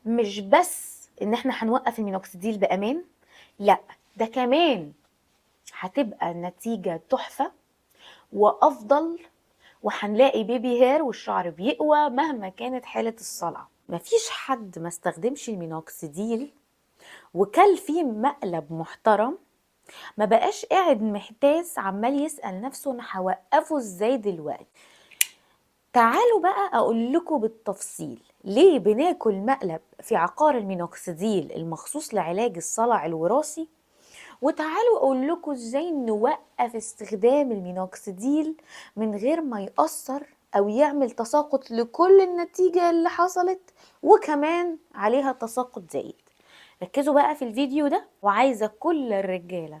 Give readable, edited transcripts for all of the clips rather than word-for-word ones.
مش بس ان احنا هنوقف المينوكسيديل بامان، لا ده كمان هتبقى النتيجة تحفة وافضل، وهنلاقي baby hair والشعر بيقوى مهما كانت حالة الصلع. مفيش حد ما استخدمش المينوكسيديل وكل فيه مقلب محترم ما بقاش قاعد محتاس عمال يسأل نفسه انا هوقفه ازاي دلوقتي. تعالوا بقى اقول لكم بالتفصيل ليه بناكل مقلب في عقار المينوكسيديل المخصوص لعلاج الصلع الوراثي، وتعالوا اقول لكم ازاي نوقف استخدام المينوكسيديل من غير ما يأثر او يعمل تساقط لكل النتيجة اللي حصلت وكمان عليها تساقط زايد. ركزوا بقى في الفيديو ده، وعايزة كل الرجالة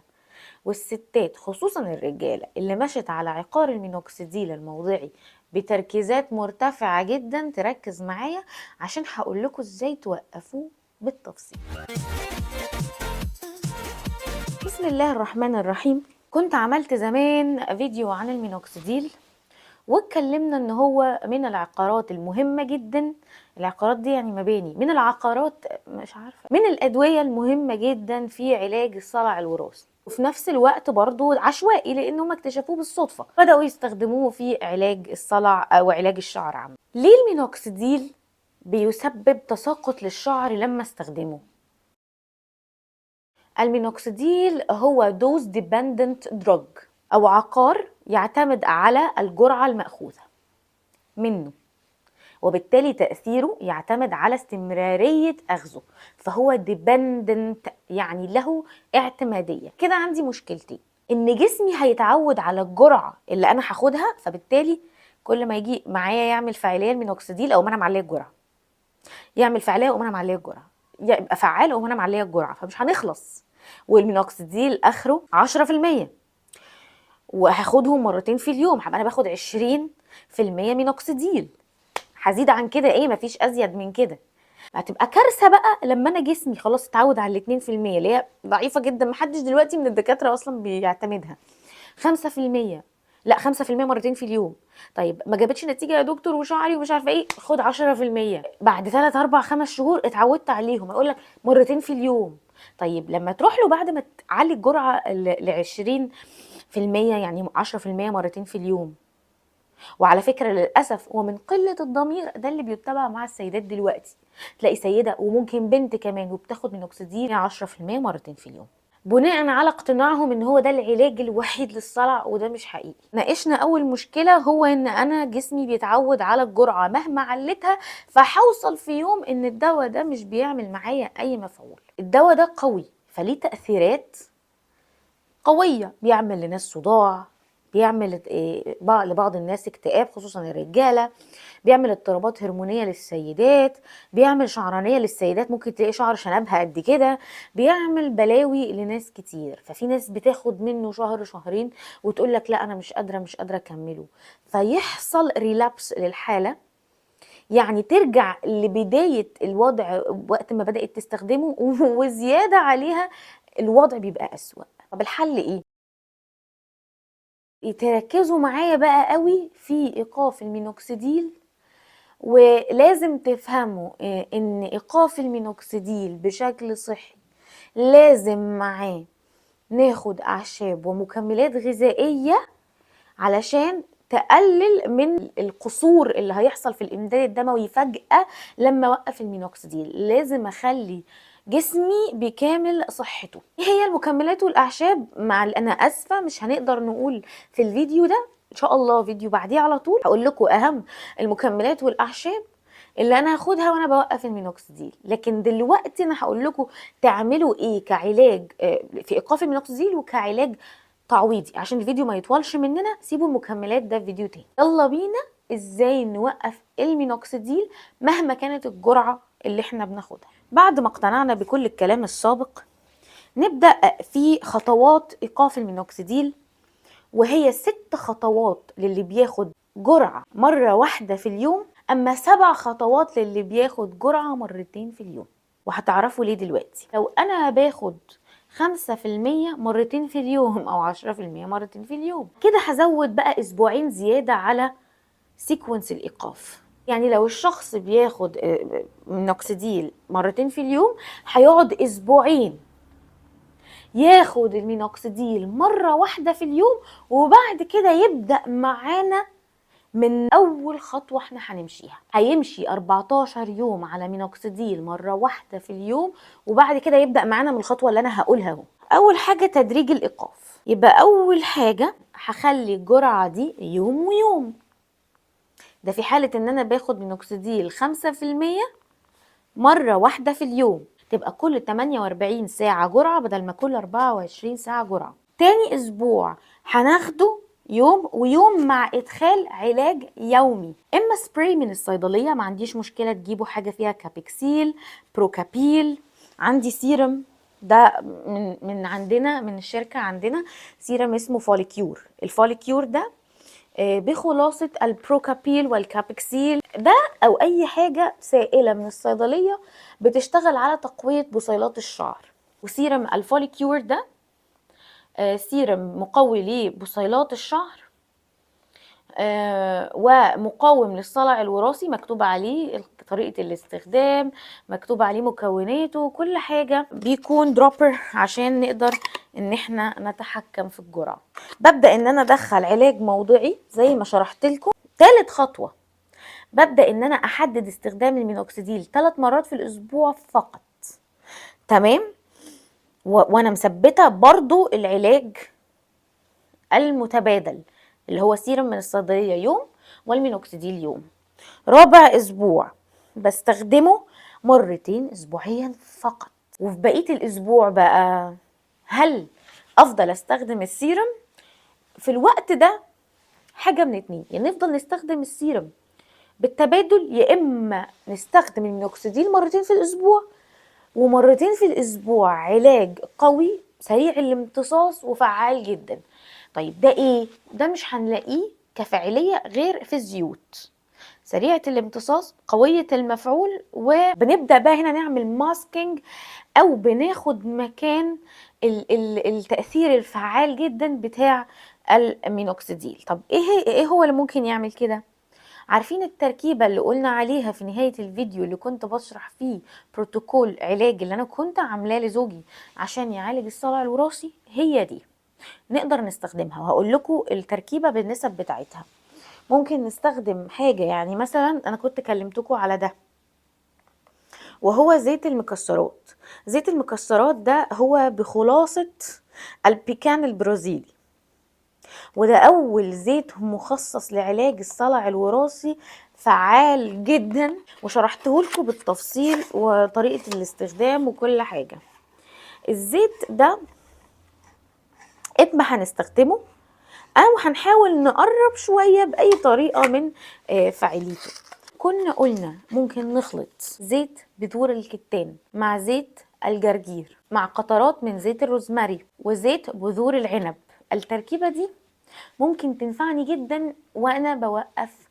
والستات خصوصا الرجالة اللي مشت على عقار المينوكسيديل الموضعي بتركيزات مرتفعة جدا تركز معايا عشان هقول لكم ازاي توقفوه بالتفصيل. بسم الله الرحمن الرحيم. كنت عملت زمان فيديو عن المينوكسيديل واتكلمنا ان هو من العقارات المهمة جدا، العقارات دي يعني مباني، من العقارات مش عارفة، من الأدوية المهمة جدا في علاج الصلع الوراثي، وفي نفس الوقت برضو عشوائي لأن هم اكتشفوه بالصدفة، بدأوا يستخدموه في علاج الصلع أو علاج الشعر عامة. ليه المينوكسيديل بيسبب تساقط للشعر لما استخدمه؟ المينوكسيديل هو dose dependent drug أو عقار يعتمد على الجرعة المأخوذة منه، وبالتالي تأثيره يعتمد على استمرارية أخذه، فهو dependent يعني له اعتمادية. كده عندي مشكلتين، إن جسمي هيتعود على الجرعة اللي أنا هاخدها، فبالتالي كل ما يجي معايا يعمل فاعلية المينوكسيديل أو ما أنا معلية الجرعة، يعمل فاعلية أو ما أنا معلية الجرعة، يبقى فعال أو ما أنا معلية الجرعة، فمش هنخلص. والمينوكسيديل آخره 10%، وهاخدهم مرتين في اليوم، هبقى أنا باخد 20% مينوكسيديل، هزيد عن كده ايه؟ مفيش ازيد من كده. هتبقى كارثة بقى لما انا جسمي خلاص اتعود على الاتنين في المية اللي هي ضعيفة جدا، محدش دلوقتي من الدكاترة اصلا بيعتمدها. 5%، لا 5% مرتين في اليوم. طيب ما جابتش نتيجة يا دكتور وشعري ومش عارفه ايه، خد 10%. بعد 3 4 5 شهور اتعودت عليهم، اقول لك مرتين في اليوم. طيب لما تروح له بعد ما تعلي الجرعة ل 20%، يعني 10% مرتين في اليوم. وعلى فكرة للأسف ومن قلة الضمير ده اللي بيتبع مع السيدات دلوقتي، تلاقي سيدة وممكن بنت كمان وبتاخد مينوكسيديل 10% مرتين في اليوم بناء على اقتناعهم ان هو ده العلاج الوحيد للصلع، وده مش حقيقي. ناقشنا اول مشكلة، هو ان انا جسمي بيتعود على الجرعة مهما علتها، فحوصل في يوم ان الدواء ده مش بيعمل معايا اي مفعول. الدواء ده قوي فليه تأثيرات قوية، بيعمل لناس صداع، بيعمل لبعض الناس اكتئاب خصوصا الرجالة، بيعمل اضطرابات هرمونية للسيدات، بيعمل شعرانية للسيدات، ممكن تلاقي شعر شنبها قد كده، بيعمل بلاوي لناس كتير. ففي ناس بتاخد منه شهر شهرين وتقول لك لا انا مش قادرة، مش قادرة اكمله، فيحصل ريلابس للحالة، يعني ترجع لبداية الوضع وقت ما بدأت تستخدمه، وزيادة عليها الوضع بيبقى أسوأ. طب الحل ايه؟ تركزوا معايا بقى قوي في ايقاف المينوكسيديل، ولازم تفهموا ان ايقاف المينوكسيديل بشكل صحي لازم معاه ناخد اعشاب ومكملات غذائية علشان تقلل من القصور اللي هيحصل في الامداد الدموي فجأة لما اوقف المينوكسيديل. لازم اخلي جسمي بكامل صحته. ايه هي المكملات والاعشاب؟ انا اسفه مش هنقدر نقول في الفيديو ده، ان شاء الله فيديو بعديه على طول هقول لكم اهم المكملات والاعشاب اللي انا هاخدها وانا بوقف المينوكسيديل. لكن دلوقتي انا هقول لكم تعملوا ايه كعلاج في ايقاف المينوكسيديل وكعلاج تعويضي، عشان الفيديو ما يطولش مننا. سيبوا المكملات ده في فيديو تاني. يلا بينا ازاي نوقف المينوكسيديل مهما كانت الجرعة اللي احنا بناخدها. بعد ما اقتنعنا بكل الكلام السابق نبدأ في خطوات ايقاف المينوكسيديل، وهي 6 خطوات للي بياخد جرعة مرة واحدة في اليوم، أما 7 خطوات للي بياخد جرعة مرتين في اليوم، وهتعرفوا ليه دلوقتي. لو أنا باخد 5% مرتين في اليوم أو 10% مرتين في اليوم، كده هزود بقى أسبوعين زيادة على sequence الإيقاف. يعني لو الشخص بياخد مينوكسيديل مرتين في اليوم، هيقعد اسبوعين ياخد المينوكسيديل مرة واحدة في اليوم، وبعد كده يبدأ معانا من اول خطوة احنا هنمشيها. هيمشي 14 يوم على مينوكسيديل مرة واحدة في اليوم، وبعد كده يبدأ معانا من الخطوة اللي انا هقولها اهو. اول حاجة تدريج الايقاف. يبقى اول حاجة هخلي الجرعة دي يوم ويوم، ده في حالة ان انا باخد مينوكسيديل 5% مرة واحدة في اليوم، تبقى كل 48 ساعة جرعة بدل ما كل 24 ساعة جرعة. تاني اسبوع هناخده يوم ويوم مع ادخال علاج يومي، اما سبراي من الصيدلية، ما عنديش مشكلة تجيبوا حاجة فيها كابكسيل، بروكابيل، عندي سيرم ده من عندنا، من الشركة عندنا سيرم اسمه فوليكيور. الفوليكيور ده بخلاصة البروكابيل والكابكسيل، ده او اي حاجة سائلة من الصيدلية بتشتغل على تقوية بصيلات الشعر. وسيرم الفوليكيور ده سيرم مقوي لبصيلات الشعر، ومقاوم للصلع الوراثي، مكتوب عليه طريقة الاستخدام، مكتوب عليه مكوناته، كل حاجة. بيكون dropper عشان نقدر ان احنا نتحكم في الجرعة. ببدأ ان انا ادخل علاج موضعي زي ما شرحت لكم. تالت خطوة ببدأ ان انا احدد استخدام المينوكسيديل 3 مرات في الاسبوع فقط، تمام؟ وانا مثبتة برضو العلاج المتبادل اللي هو سيرم من الصيدلية يوم والمينوكسيديل يوم. رابع اسبوع بستخدمه مرتين اسبوعيا فقط. وفي بقية الاسبوع بقى هل افضل استخدم السيرم في الوقت ده؟ حاجة من اتنين، يا نفضل نستخدم السيرم بالتبادل، يا اما نستخدم المينوكسيديل مرتين في الاسبوع، ومرتين في الاسبوع علاج قوي سريع الامتصاص وفعال جدا. طيب ده ايه؟ ده مش هنلاقيه كفاعلية غير في الزيوت سريعة الامتصاص قوية المفعول. وبنبدأ بقى هنا نعمل masking او بناخد مكان التأثير الفعال جدا بتاع المينوكسيديل. طب ايه هو اللي ممكن يعمل كده؟ عارفين التركيبة اللي قلنا عليها في نهاية الفيديو اللي كنت بشرح فيه بروتوكول علاج اللي انا كنت عاملاه لزوجي عشان يعالج الصلع الوراثي؟ هي دي نقدر نستخدمها، وهقول لكم التركيبة بالنسب بتاعتها. ممكن نستخدم حاجة، يعني مثلا انا كنت كلمتكم على ده وهو زيت المكسرات. زيت المكسرات ده هو بخلاصة البيكان البرازيلي، وده أول زيت مخصص لعلاج الصلع الوراثي، فعال جدا، وشرحته لكم بالتفصيل وطريقة الاستخدام وكل حاجة. الزيت ده اما هنستخدمه او هنحاول نقرب شوية بأي طريقة من فاعليته. كنا قلنا ممكن نخلط زيت بذور الكتان مع زيت الجرجير مع قطرات من زيت الروزماري وزيت بذور العنب. التركيبة دي ممكن تنفعني جدا وانا بوقف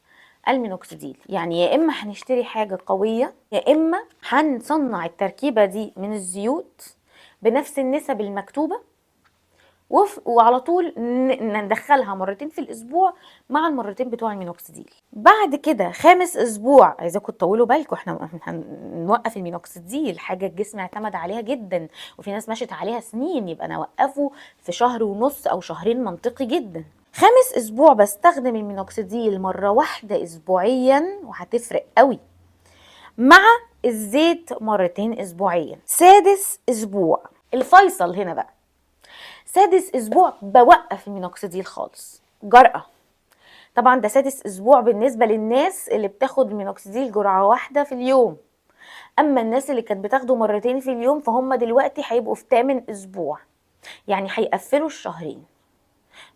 المينوكسيديل. يعني يا اما هنشتري حاجة قوية، يا اما هنصنع التركيبة دي من الزيوت بنفس النسب المكتوبة، وعلى طول ندخلها مرتين في الاسبوع مع المرتين بتوع المينوكسيديل. بعد كده خامس اسبوع، عايزاكم تطولوا بالكم، احنا هنوقف المينوكسيديل، حاجة الجسم اعتمد عليها جدا وفي ناس مشت عليها سنين، يبقى انا اوقفه في شهر ونص او شهرين منطقي جدا. خامس اسبوع بستخدم المينوكسيديل مرة واحدة اسبوعيا وهتفرق قوي، مع الزيت مرتين اسبوعيا. سادس اسبوع الفيصل هنا بقى، سادس اسبوع بوقف المينوكسيديل خالص، جرأة طبعا. ده سادس اسبوع بالنسبة للناس اللي بتاخد المينوكسيديل جرعة واحدة في اليوم، اما الناس اللي كانت بتاخده مرتين في اليوم فهم دلوقتي هيبقوا في 8 اسبوع، يعني هيقفلوا الشهرين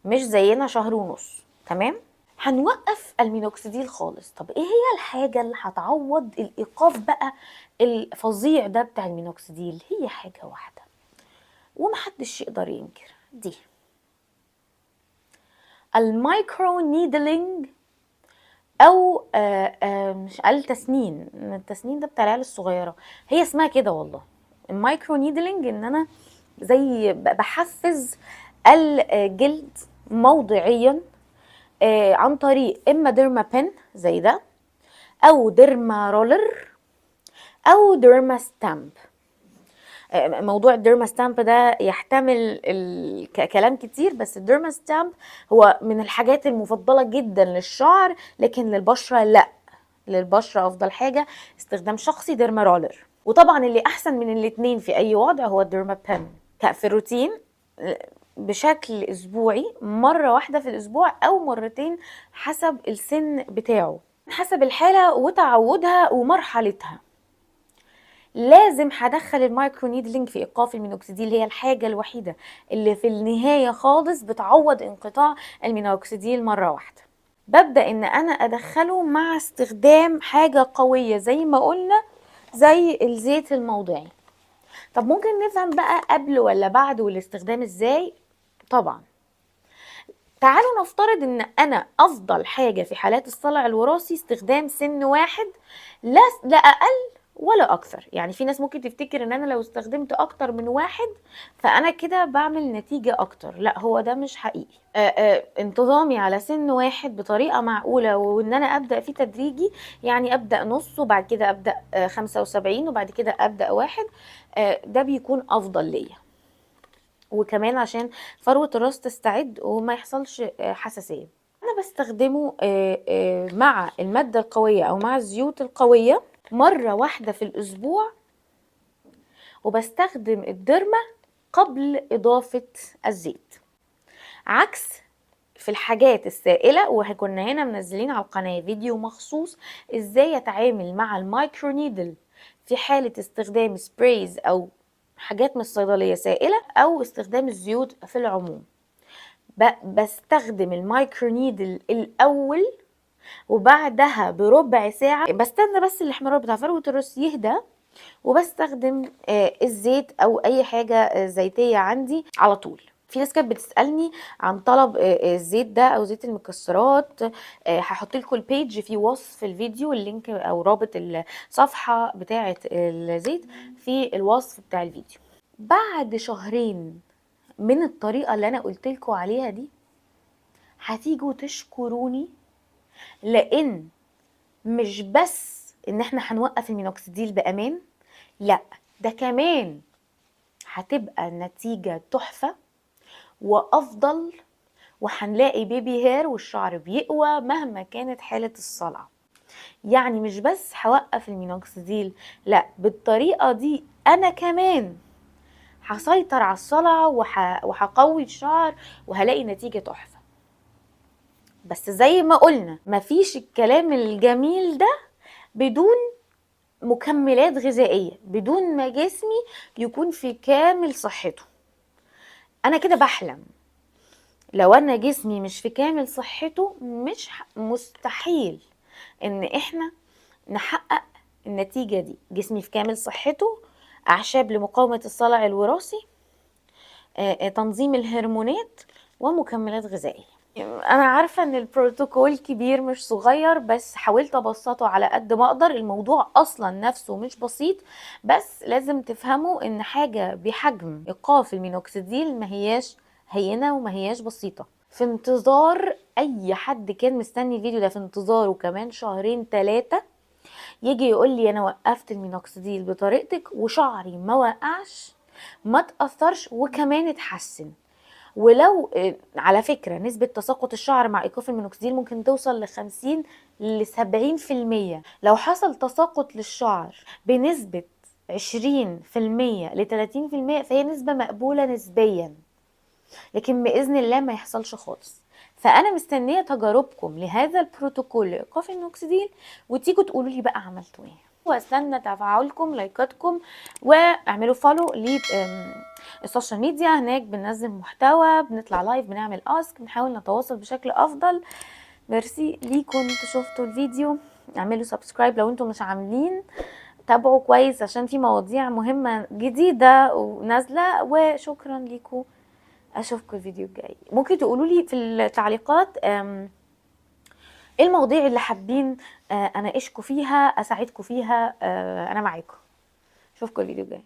مش زينا شهر ونص. تمام، هنوقف المينوكسيديل خالص. طب ايه هي الحاجة اللي هتعوض الايقاف بقى الفظيع ده بتاع المينوكسيديل؟ هي حاجة واحدة ومحدش يقدر ينكر، دي ال microneedling او مش التسنين، التسنين ده بتاع العيال الصغيرة، هي اسمها كده والله، ال microneedling، ان انا زي بحفز الجلد موضعيا عن طريق اما derma pen زي ده او derma roller او derma stamp. موضوع ال derma stamp ده يحتمل كلام كتير، بس ال derma stamp هو من الحاجات المفضلة جدا للشعر، لكن للبشرة لا. للبشرة افضل حاجة استخدام شخصي derma roller. وطبعا اللي احسن من الاتنين في اي وضع هو ال derma pen. في الروتين بشكل اسبوعي، مرة واحدة في الاسبوع او مرتين حسب السن بتاعه، حسب الحالة وتعودها ومرحلتها. لازم هدخل ال microneedling في ايقاف المينوكسيديل، هي الحاجة الوحيدة اللي في النهاية خالص بتعوض انقطاع المينوكسيديل مرة واحدة. ببدا ان انا ادخله مع استخدام حاجة قوية زي ما قلنا، زي الزيت الموضعي. طب ممكن نفهم بقى قبل ولا بعد والاستخدام ازاي؟ طبعا تعالوا نفترض ان انا افضل حاجة في حالات الصلع الوراثي استخدام سن واحد، لا اقل ولا اكثر. يعني في ناس ممكن تفتكر ان انا لو استخدمت اكتر من واحد فانا كده بعمل نتيجة اكتر، لا هو ده مش حقيقي. انتظامي على سن واحد بطريقة معقولة، وان انا ابدأ فيه تدريجي، يعني ابدأ نص وبعد كده ابدأ 75 وبعد كده ابدأ واحد، ده بيكون افضل ليا، وكمان عشان فروة الراس تستعد وما يحصلش حساسية. انا بستخدمه مع المادة القوية او مع الزيوت القوية مرة واحدة في الأسبوع، وبستخدم ال derma قبل إضافة الزيت، عكس في الحاجات السائلة. وكنا هنا منزلين على القناة فيديو مخصوص ازاي يتعامل مع ال microneedle في حالة استخدام sprays أو حاجات من الصيدلية سائلة، أو استخدام الزيوت في العموم. بستخدم ال microneedle الأول، وبعدها بربع ساعة بستنى بس الاحمرار بتاع فروة الراس يهدى، وبستخدم الزيت او اي حاجة زيتية عندي على طول. في ناس كانت بتسألني عن طلب الزيت ده او زيت المكسرات، هحط لكم ال page في وصف الفيديو، ال link او رابط الصفحة بتاعة الزيت في الوصف بتاع الفيديو. بعد شهرين من الطريقة اللي انا قلت لكم عليها دي هتيجوا تشكروني، لان مش بس ان احنا هنوقف المينوكسيديل بامان، لا ده كمان هتبقى النتيجة تحفة وافضل، وهنلاقي baby hair والشعر بيقوى مهما كانت حالة الصلع. يعني مش بس هوقف المينوكسيديل، لا بالطريقة دي انا كمان هسيطر على الصلع وهقوي الشعر وهلاقي نتيجة تحفة. بس زي ما قلنا مفيش الكلام الجميل ده بدون مكملات غذائية، بدون ما جسمي يكون في كامل صحته. أنا كده بحلم، لو أنا جسمي مش في كامل صحته مش مستحيل إن إحنا نحقق النتيجة دي. جسمي في كامل صحته، أعشاب لمقاومة الصلع الوراثي، تنظيم الهرمونات، ومكملات غذائية. أنا عارفة إن البروتوكول كبير مش صغير، بس حاولت أبسطه على قد ما أقدر. الموضوع أصلا نفسه مش بسيط، بس لازم تفهموا إن حاجة بحجم إيقاف المينوكسيديل ما هياش هينة وما هياش بسيطة. في انتظار أي حد كان مستني الفيديو ده، في انتظاره كمان شهرين تلاتة يجي يقول لي أنا وقفت المينوكسيديل بطريقتك وشعري ما وقعش، ما تأثرش، وكمان اتحسن. ولو على فكرة نسبة تساقط الشعر مع إيقاف المينوكسيديل ممكن توصل لخمسين لسبعين في المية. لو حصل تساقط للشعر بنسبة عشرين في المية لتلاتين في المية فهي نسبة مقبولة نسبيا، لكن بإذن الله ما يحصلش خالص. فأنا مستنية تجاربكم لهذا البروتوكول لإيقاف المينوكسيديل، وتيجوا تقولوا لي بقى عملتوا إيه. واستنى تفاعلكم، لايكاتكم، واعملوا follow لل social media. هناك بننزل محتوى، بنطلع live، بنعمل ask، بنحاول نتواصل بشكل افضل. ميرسي ليكم انتوا شفتوا الفيديو، اعملوا subscribe لو انتوا مش عاملين، تابعوا كويس عشان في مواضيع مهمة جديدة ونازلة. وشكرا ليكم، اشوفكم الفيديو الجاي. ممكن تقولوا لي في التعليقات ايه المواضيع اللي حابين اناقشكم فيها، اساعدكم فيها، انا معاكم. اشوفكم الفيديو الجاي.